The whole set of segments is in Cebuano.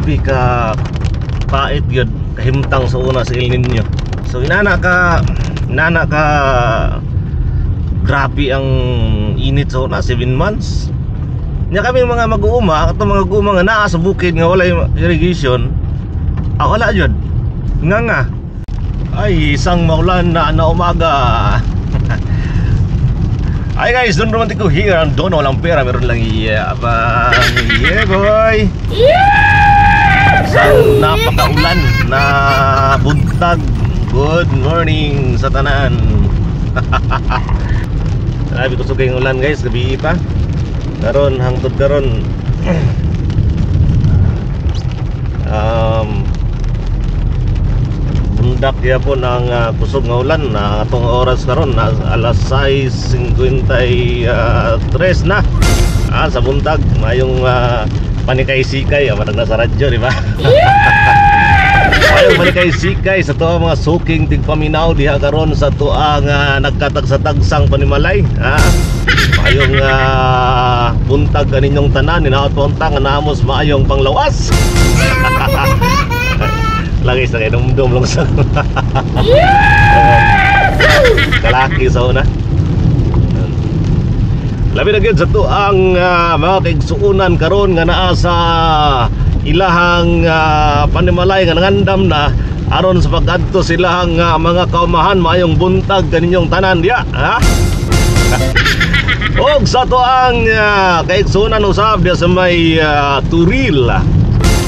Grabe ka pait gyud, kahimtang sa una sa El Nino. So inana ka grabe ang init sa una 7 months. Nya kami mga mag-uuma, atong mga mag-uuma nga naa sa bukid nga walay irrigation, wala jud. Nga nga. Ay, isang maulan na na umaga. Hi guys, Don Romantico here. Ang Don walang pera, meron lang yabang. Yeah boy. Isang napakaulan na buntag. Good morning sa tanan. Grabe kusog kayong ulan guys, gabi pa. Karon hangtod karon bundak gyapon ang kusog nga ulan na atong oras karon na alas 6:53 na. Sa buntag mayong panikay-sikay, parang nasa radyo, di ba? Mayong panikay-sikay sa tuang mga suking tigpaminaw diha karon sa tuang nagkatagsa-tagsang panimalay. Mayong buntag kaninyong tanan, hinaot po unta nga naamos maayong panglawas. Lagi sa kay dumdum lang sa kalaki sa una. Labi na gyud sa tuang mga kaigsuonan karon nga naa sa ilahang panimalay nga nangandam na aron sa pag-adto silahang mga kaumahan. Maayong buntag kaninyong tanan diha, ha? Og sa tuang kaigsuonan usab diha sa may Turil.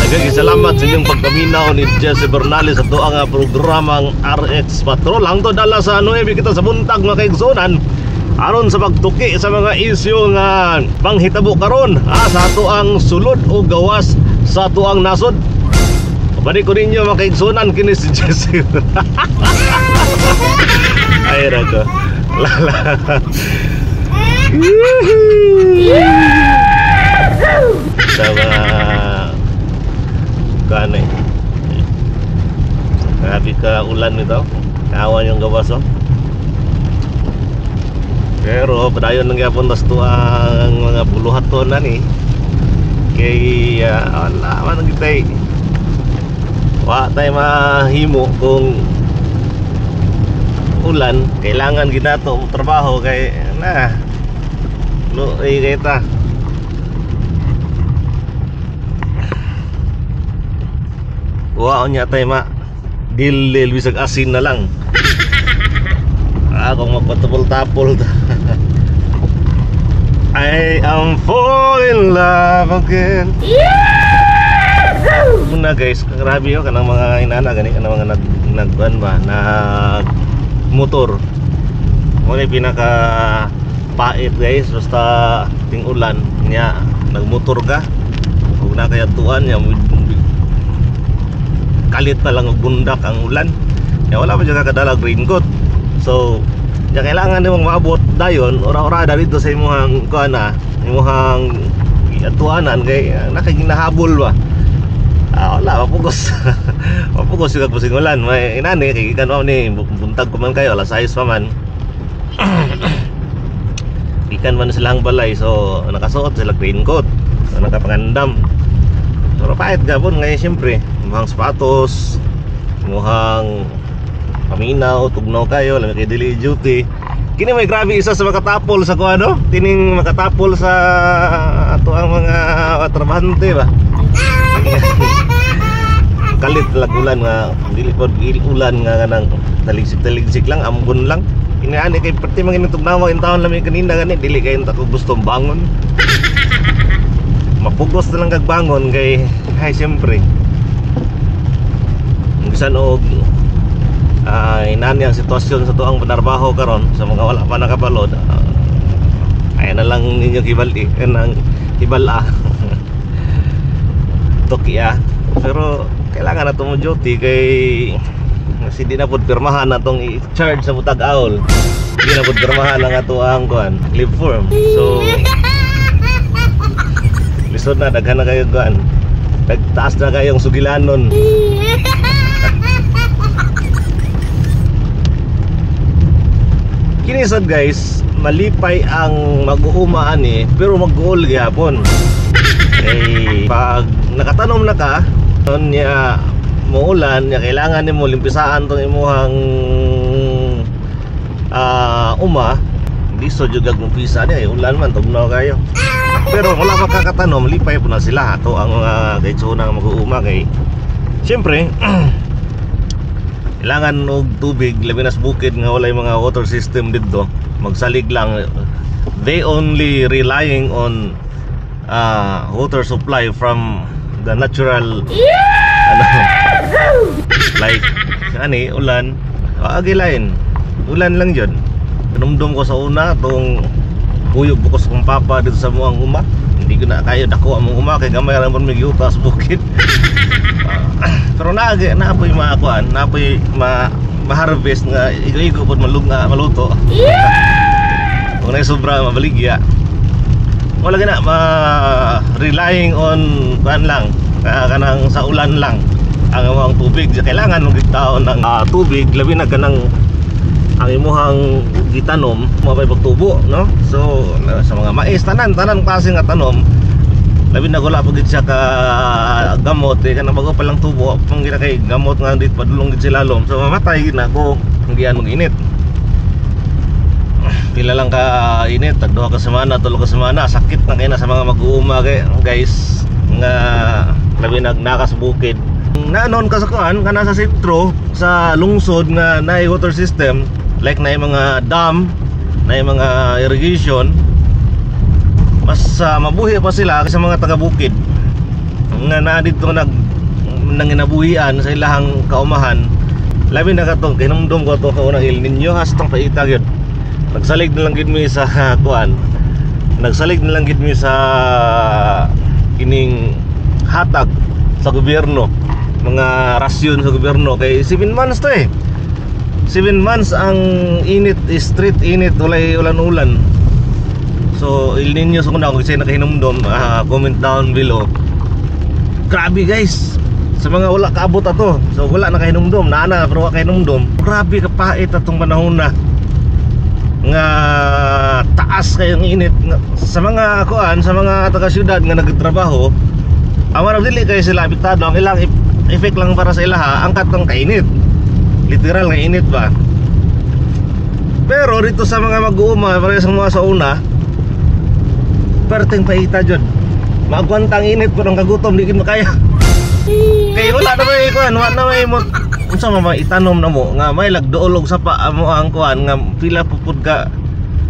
Daghang salamat sa inyong pagpaminaw ni Jesse Bernales sa tuang programang RX Patrol. Hangtod alas 9 kita sa buntag mga kaigsuonan aron sa pagtuki sa mga isyu nga panghitabo karon sa atuang sulod o gawas sa atuang nasod. Balik ko ninyo mga kaigsuonan, kini si Jesse. Ay rako. Lala. Sa mga kanay. Grabe ka ulan nito. Kawan yung gawas oh. Pero padayon lang gyapon tas tuang mga buluhaton na ni. Kay wala man gitay. Wa tay mahimo kung ulan, kailangan gid nato trabaho kay na. Luoy kay ta. Wa unya tay ma dilil bisag asin na lang. Kung magpatapol-tapol. I am fall in love again. Una guys, grabe yun kanang mga inana gani, kanang mga nagkuan ba, nag motor. Mo ni pinaka pait guys, basta ting ulan nya nagmotor ka. Ug na kay tuan nya kalit na lang og bundak ang ulan. Nya wala pa jud ka kadala raincoat. So, ya kailangan nimong maabot dayon ora-ora dito sa imong kuan na, imong atuanan kay nakaginahabol ba. Wala mapugos. Mapugos yung kagpusingulan. May inani kay gikan ni buntag ko man kayo alas 6 pa man. Gikan man silang balay, so nakasuot sila raincoat. So, nakapangandam. Pero pait gapon ngayon siyempre, imong sapatos, imong paminaw, tugnaw kayo, lami kay dili duty. Kini may grabe isa sa makatapol sa kuano, tining makatapol sa ato ang mga trabahante ba. Kalit lag ulan nga dili pod ulan nga kanang taligsik-taligsik lang, ambon lang. Ini ani kay perti man tugnaw in taon lami kanina gani dili kay ta ko gustong bangon. Mapugos na lang kag bangon kay hay siyempre. Bisan og inani ang sitwasyon sa tuang panarbaho karon sa mga wala pa nakabalod, ay na lang ninyo kibali kanang hibala. Toki. Pero kailangan na mo duty kay kasi di na pud pirmahan atong i-charge sa butag aol. Di na pud pirmahan ang ato ang kuan leave form. So lisod na, daghan na kayo kuan. Nagtaas na kayong sugilanon. Kinisod guys, malipay ang mag-uuma ani pero mag-uol gyapon. Eh pag nakatanom na ka, Nya muulan nya, kailangan nimo limpisaan tong imuhang uma. Lisod jud kag umpisa niya, eh, ulan man, tugnaw kayo. Pero wala pa kakatanom, lipay po na sila ato ang mga kaigsuonan nga mag-uuma kay siyempre kailangan og tubig, labi na sa bukid nga walay mga water system didto. Magsalig lang, they only relying on water supply from the natural ano, like ani ulan, agi lain ulan lang jud. Kanumdum ko sa una tong kuyog bukos kong papa dito sa muang uma, hindi ko na kayo dako among uma kay gamay ra man mig yuta sa bukid. Pero naagi na po'y maakuan, na po'y ma-harvest nga igo-igo pod malug nga maluto. Kung na sobra, mabaligya. Wala gina ma relying on kuan lang, kanang sa ulan lang ang among tubig. Kailangan mo tao ng tubig, labi na kanang ang imuhang gitanom mapay pagtubo, no? So sa mga mais, tanan tanan klase nga tanom, labi na wala pa gid siya ka gamot eh, kanang bago pa lang tubo pang gina kay gamot nga dit padulong gid sila lalom, so mamatay gid na ko gian mag init. Pila lang ka init, tag 2 ka semana, 3 ka semana, sakit na kay na sa mga mag-uuma kay guys nga labi nag naka sa bukid. Nanon ka sa kuan kana sa sentro sa lungsod nga naay water system, like naay mga dam, naay mga irrigation, mas mabuhi pa sila sa mga taga-bukid nga naa dito nag nanginabuhian sa ilahang kaumahan. Labi na katong hinumdum ko to kaunang El Nino, hastang paita gyud. Nagsalig na lang gid mi sa kuan, nagsalig na lang gid mi sa kining hatag sa gobyerno, mga rasyon sa gobyerno, kay 7 months to eh. 7 months ang init, street init, walay ulan-ulan. So El Nino sa kuna, kung sino nakahinumdum, comment down below. Grabe guys, sa mga wala kaabot ato, so wala nakahinumdum, naana pero wala kahinumdum, grabe kapait atong panahon na nga taas kayong init. Sa mga kuan, sa mga taga syudad nga nagtrabaho, ang marang dili kayo sila apektado. Ang ilang effect lang para sa ilaha ang katong kainit, literal nga init ba. Pero dito sa mga mag-uuma, para sa mga sa una, perteng paita jud, maagwanta ang init pero ang kagutom di gid makaya. Kay wala na may kuan, wala na may mo unsa man itanom na mo nga may lagduol og sapa amo ang kuan nga pila pa pud ka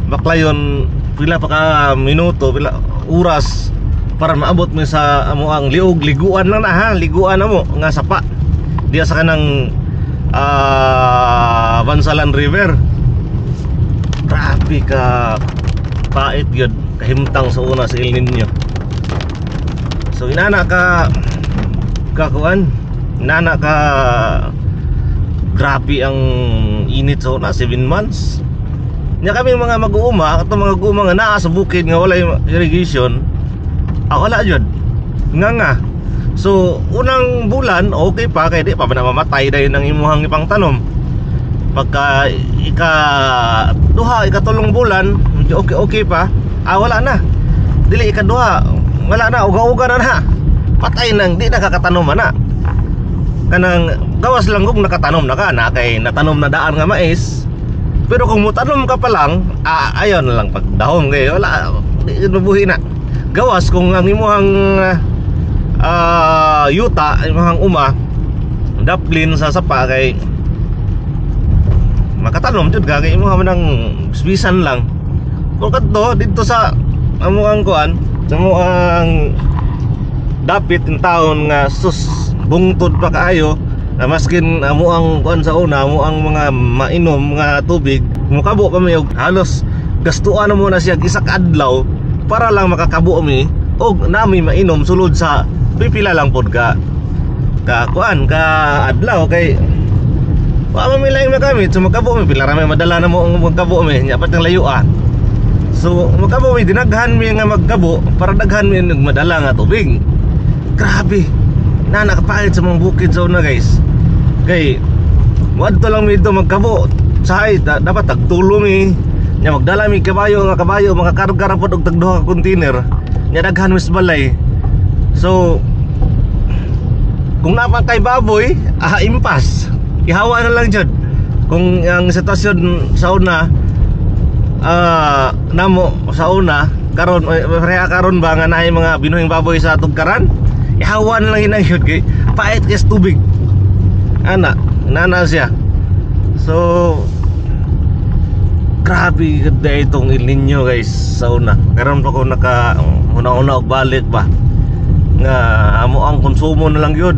baklayon, pila pa ka minuto, pila oras para maabot mo sa amo ang liog, liguan lang na ha, liguan na mo nga sapa diya sa kanang Bansalan River. Grabe ka pait gyud, kahimtang sa una sa El Nino. So inana ka kakuan, inana ka grabe ang init sa una, 7 months. Nya kami mga mag-uuma, atong mga mag-uuma nga naa sa bukid nga walay irrigation, wala jud. Nga nga. So unang bulan okay pa kay di pa man mamatay dayon ang imuhang ipang tanom. Pagka ika duha, ikatulong bulan, medyo okay okay pa, wala na. Dili ikaduha, wala na, uga-uga na na. Patay nang di na kakatanom na. Kanang gawas lang kung nakatanom na ka na kay natanom na daan nga mais. Pero kung mutanom ka pa lang, ayon na lang pagdahom kay wala, di mabuhi na. Gawas kung ang imuhang yuta, imuhang uma, daplin sa sapa kay makatanom jud ka kay imuha man ang bisbisan lang. Kung kadto didto sa amuang kuan, sa amuang dapit in taon nga sus bungtod pa kaayo na maskin amo ang kuan sa una, amo ang mga mainom nga tubig, mukabo pa mi og halos gastuan na mo na siya isa ka adlaw para lang makakabo mi og nami mainom sulod sa pipila lang pod ka ka kuan ka adlaw kay wa man mi laing magamit. So magkabo mi, pila ra may madala na mo ang magkabo mi nya pat ang layo ah. So magkabo mi, dinaghan mi nga magkabo para daghan mi og madala nga tubig. Grabe na nakapahit sa mga bukid sa una guys. Kay muadto lang mi dito magkabo sahay dapat tagtulo mi nya magdala mi kabayo nga kabayo makakarga ra pod og tag duha ka container nya daghan mi sa balay. So Kung naa kay baboy, impas. Ihawa na lang jud. Kung ang sitwasyon sa una, namo sa una karon, pareha karon ba nga naay mga binuhing baboy sa tugkaran, ihawa na lang inang yun kay pait kay tubig ana nana siya. So grabe ganda itong El Nino, guys, sa una. Karon pa ko naka una-una og balik ba nga amo ang konsumo na lang yun,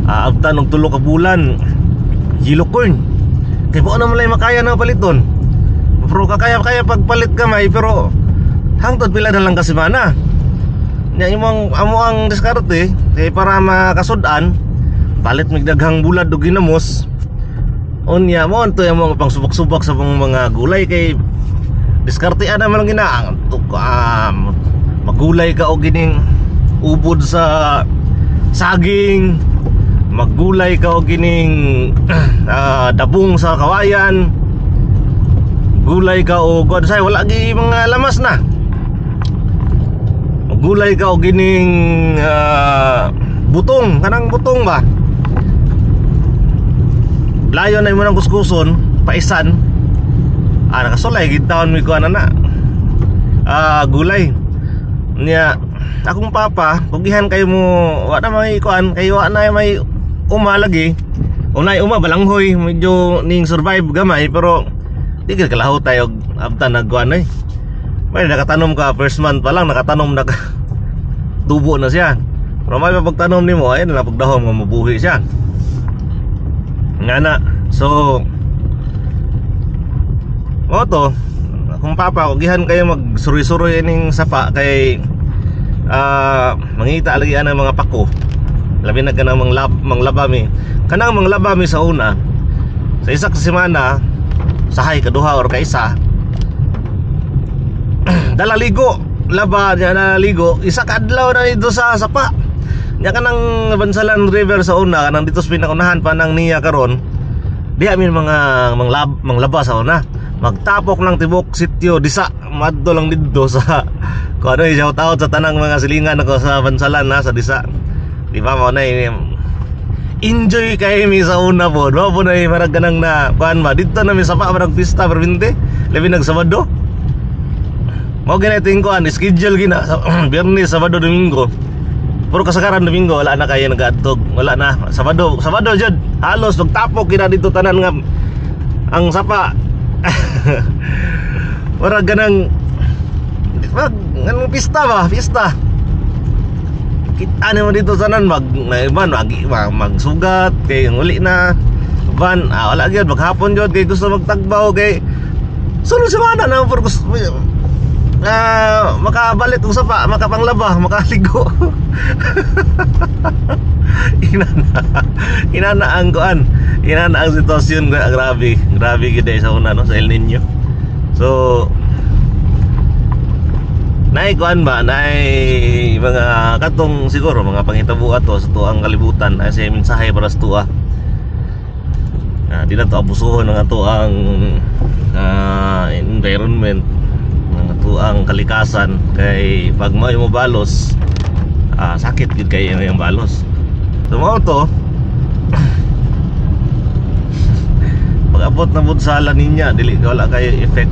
abtan og 3 ka bulan yellow corn kay buo naman lang makaya na paliton, pero kakaya kaya pagpalit kamay, pero hangtod pila na lang ka semana nya. Imong amo ang diskarte kay para makasud-an, palit mig daghang bulad og ginamos. Unya mo to yung mga pangsubak-subak sa mga gulay kay diskarte ana man lang gina magulay ka og gining ubod sa saging, maggulay ka og gining dabong sa kawayan, gulay ka og kuan say wala gi mga lamas na, maggulay ka og gining butong, kanang butong ba, layo na imo nang kuskuson paisan, nakasulay gid taon mi kuan na gulay niya. Akong papa, kugihan kayo mo wa na may kuan kayo, wa na may uma lagi, unay uma balanghoy, medyo ning survive gamay, pero di ka kalaho tayo abtan nagkuan ay may nakatanom ka first month pa lang, nakatanom na ka, tubo na siya. Pero may pagtanom nimo ay na pagdahom nga mabuhi siya nga na. So mo to akong papa, kugihan kayo magsuroy-suroy ining sapa kay mangita lagi ana mga pako, labi na kanang manglaba mi, kanang manglaba mi sa una sa isa ka semana sahay kaduha or kaisa dala ligo laba niya na ligo isa ka adlaw na dito sa sapa niya, kanang Bansalan River sa una, kanang dito sa pinakaunahan pa nang niya karon, diha mi mga manglaba sa una, magtapok lang tibok sityo disa madto lang didto sa kung ano. Shout out sa tanang mga silingan ako sa Bansalan na sa disa, di ba? Mo na enjoy kay mi sa una po, wa po na marag kanang na kuan ba dito na mi sa pa marag pista perminte, labi nag Sabado. Mao gani ting kuan schedule gina Biyernes, Sabado, Domingo. Pero kasagaran Domingo wala na kayo nagaadtog, wala na. Sabado, Sabado jud halos magtapok gina dito tanan nga ang sapa. Marag ganang mag anong pista ba? Pista. Kita nimo dito tanan mag man mag, magsugat kay uli na van, wala gyud maghapon gyud kay gusto magtagbaw kay sunod semana na pero gusto makabalik og sapa, makapanglaba, makaligo. Inana ang kuan, inana ang sitwasyon, grabe, grabe gid sa una no, sa El Nino. So naay kuan ba, naay mga katong siguro mga pangitabo ato sa tuang kalibutan ay sa mensahe para sa tuwa. Di na to abusuhon ang ato ang environment, ang atuang kalikasan kay pag may mo balos, sakit gid kay yung balos. So mao to pag abot na bud sa La Nina, dili wala kay effect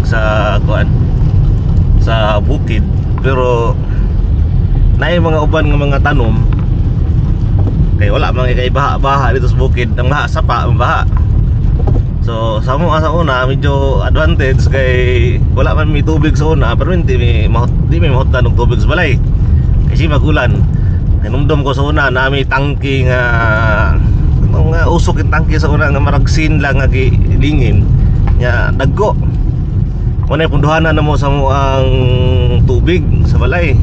sa kuan sa bukid, pero naay mga uban nga mga tanom kay wala man kay baha-baha dito sa bukid, ang baha sapa ang baha. So sa mo sa una medyo advantage kay wala man may tubig sa una, pero hindi may di may mahutdan og tubig sa balay kasi magulan. Hinumdum ko sa una na may tangki nga mga usok yung tangki sa una nga maragsin lang nga gilingin nya dagko. Mo na punduhanan na mo sa mo ang tubig sa balay.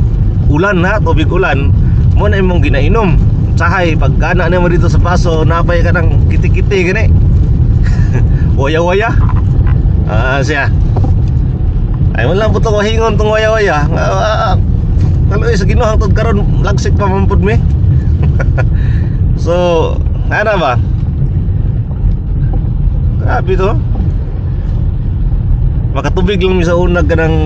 Ulan na, tubig ulan mo na imong ginainom. Sahay pagkana nimo dito sa paso, napay ka ng kiti-kiti gani. Waya-waya. Siya. Ay wala po to hingon tong waya-waya. Kaloy sa Ginoo hangtod karon lagsik pa man pud mi. So, ana ba? Grabe to. Makatubig lang mi sa una kanang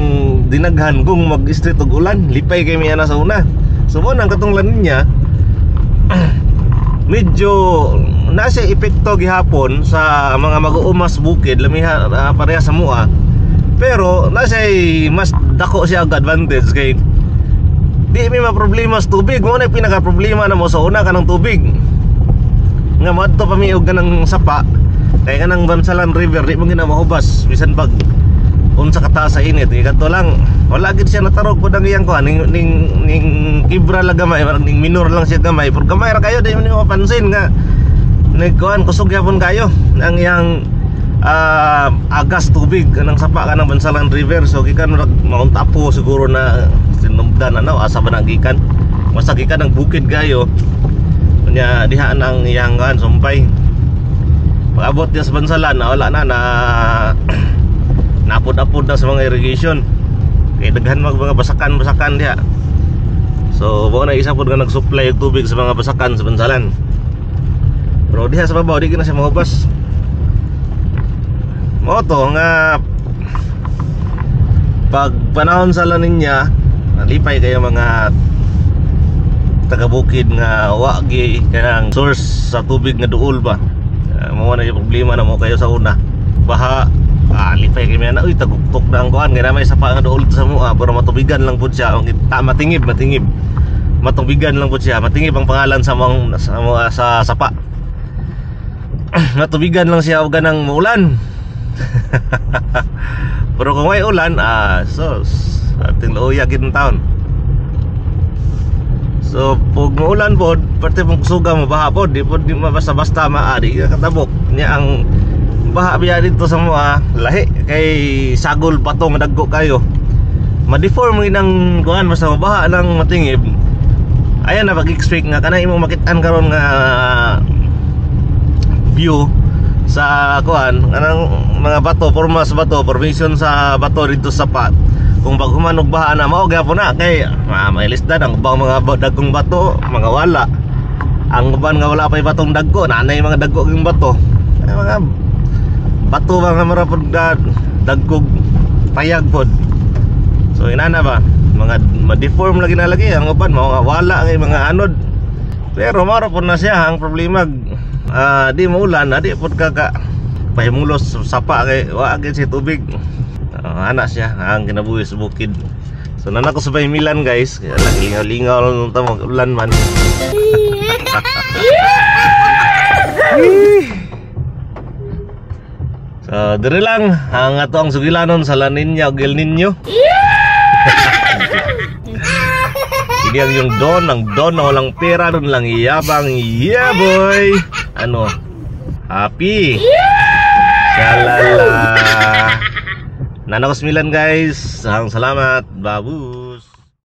dinaghan kung mag-street og ulan, lipay kay mi ana sa una. So mo nang katong La Nina. Medyo nasa epekto gihapon sa mga mag-uumas bukid, lamiha pareha sa mua. Pero nasa mas dako siya og advantage kay di may problema sa tubig. Mo na pinaka problema na mo sa una, kanang tubig. Nga moadto pa mi og kanang sapa kay kanang Bansalan River di mo gina mahubas bisan pag unsa kataas sa init. Kadto lang wala gid siya natarog pud ang iyang kuan ning kibra lang gamay, parang ning minor lang siya gamay, pero gamay ra kayo, di mo ni mapansin nga nagkuan, kusog gyapon kayo ang iyang agas tubig kanang sapa kanang Bansalan River. So gikan murag Mount Apo siguro na sinumdan, ano, asa ba na gikan, basta gikan ang bukid kayo nya diha nang iyang kuan sumpay. Pag abot niya sa Bansalan na wala na na napod-apod na sa mga irrigation kay daghan mag mga basakan-basakan diha. So mao na isa pod nga nag-supply og tubig sa mga basakan sa Bansalan, pero diha sa babaw di na siya mahubas. Mao to nga pag panahon sa La Niña, nalipay kayo mga taga-bukid nga wa gi kanang source sa tubig nga duol ba. Mao na yung problema na mo kayo sa una, baha. Lipay kay na, uy, taguktok na ang kuan kay na may sapa nga duol sa mua, pero matubigan lang pud siya. Ang matingib, matingib, matubigan lang pud siya. Matingib ang pangalan sa mga sa sapa. Matubigan lang siya og ganang muulan. Pero kung may ulan, sos, ating luya gid taon. So pag muulan pod, parte mong suga mo baha pod, di pod di basta-basta maari ka katabok. Nya ang baha biya dito sa mua, lahi kay sagol bato nga dagko kayo. Ma-deform ginang kuan basta mabaha lang matingib. Ayan na pag-expect nga kanang imong makit-an karon nga view sa kuan kanang mga bato, forma sa bato, formation sa bato dito sa pat. Kung paghuman og baha na mao gyapon na kay mailisdan ang ubang mga dagkong bato, mga wala. Ang uban nga wala pay batong dagko, nanay mga dagko ging bato. Ay, mga bato ba nga mura pod dagkog payag pod. So inana ba, mga ma-deform lagi na lagi ang uban mao nga wala kay mga anod. Pero mao ra pod na siya ang problema, di maulan na di pod ka ka pahimulos sapa kay wa gyud si tubig. Ana siya ang kinabuhi sa bukid. So nana ko sa Milan guys, kaya lingaw-lingaw lang ta mag-ulan man. So dire lang ang ato ang sugilanon sa La Niña ug El Niño. Ini ang yung don, ang don na walang pera, don lang yabang. Yeah boy. Ano? Happy. Shalala. Nanakos Milan guys. Ang salamat. Babu.